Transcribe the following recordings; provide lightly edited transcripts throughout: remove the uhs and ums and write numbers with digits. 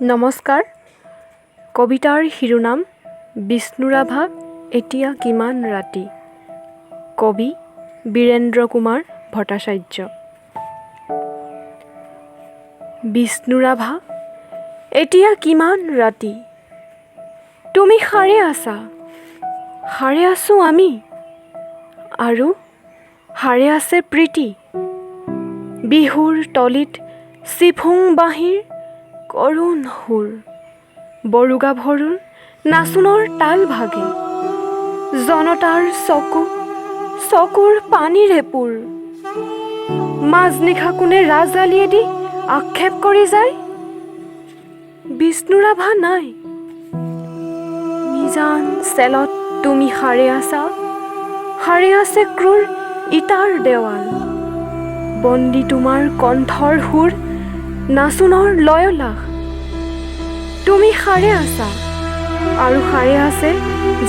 নমস্কাৰ। কবিতাৰ শিৰোনাম বিষ্ণুৰাভা এতিয়া কিমান ৰাতি। কবি বীৰেন্দ্ৰ কুমাৰ ভট্টাচাৰ্য। বিষ্ণুৰাভা এতিয়া কিমান ৰাতি, তুমি সাৰে আছা, সাৰে আছোঁ আমি, আৰু সাৰে আছে প্ৰীতি। বিহুৰ তলিত চিফুং বাঁহীৰ কৰুণ সুৰ, বৰুগাভৰুৰ নাচোনৰ তাল ভাগে, জনতাৰ চকু চকুৰ পানীৰে পূৰ। মাজনিশা কোনে ৰাজআলিয়েদি আক্ষেপ কৰি যায়, বিষ্ণুৰাভা নাই। নিজান চেলত তুমি সাৰে আছা, সাৰে আছে ক্ৰূৰ ইটাৰ দেৱাল। বন্দী তোমাৰ কণ্ঠৰ সুৰ, নাচোনৰ লয়লাস। তুমি সাৰে আছা আৰু সাৰে আছে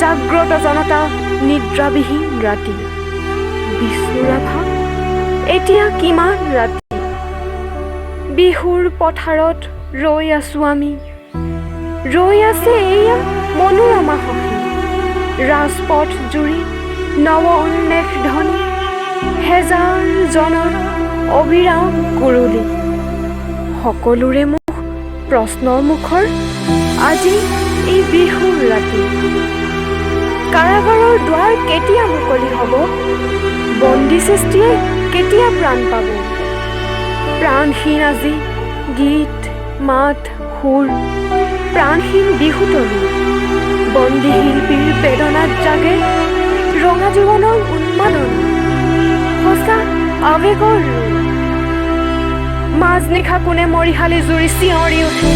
জাগ্ৰত জনতা নিদ্ৰাবিহীন ৰাতি। বিষ্ণুৰাভা এতিয়া কিমান ৰাতি। বিহুৰ পথাৰত ৰৈ আছোঁ আমি, ৰৈ আছে এয়া মনোৰমা সখী। ৰাজপথ জুৰি নৱ উন্মেষ ধ্বনি, হেজাৰ জনৰ অবিৰাম কুৰুলি। সকলোৰে মুখ প্ৰশ্নৰ মুখৰ আজি এই বিহুৰ ৰাতি। কাৰাগাৰৰ দুৱাৰ কেতিয়া মুকলি হ'ব, বন্দী সৃষ্টিয়ে কেতিয়া প্ৰাণ পাব? প্ৰাণহীন আজি গীত মাত সুৰ, প্ৰাণহীন বিহুতলী। বন্দী শিল্পীৰ বেদনাত জাগে ৰঙা জীৱনৰ উন্মাদনা, সঁচা আৱেগৰ ৰোল। মাজনিশা কোনে মৰিশালি জুৰি চিঞৰি উঠে,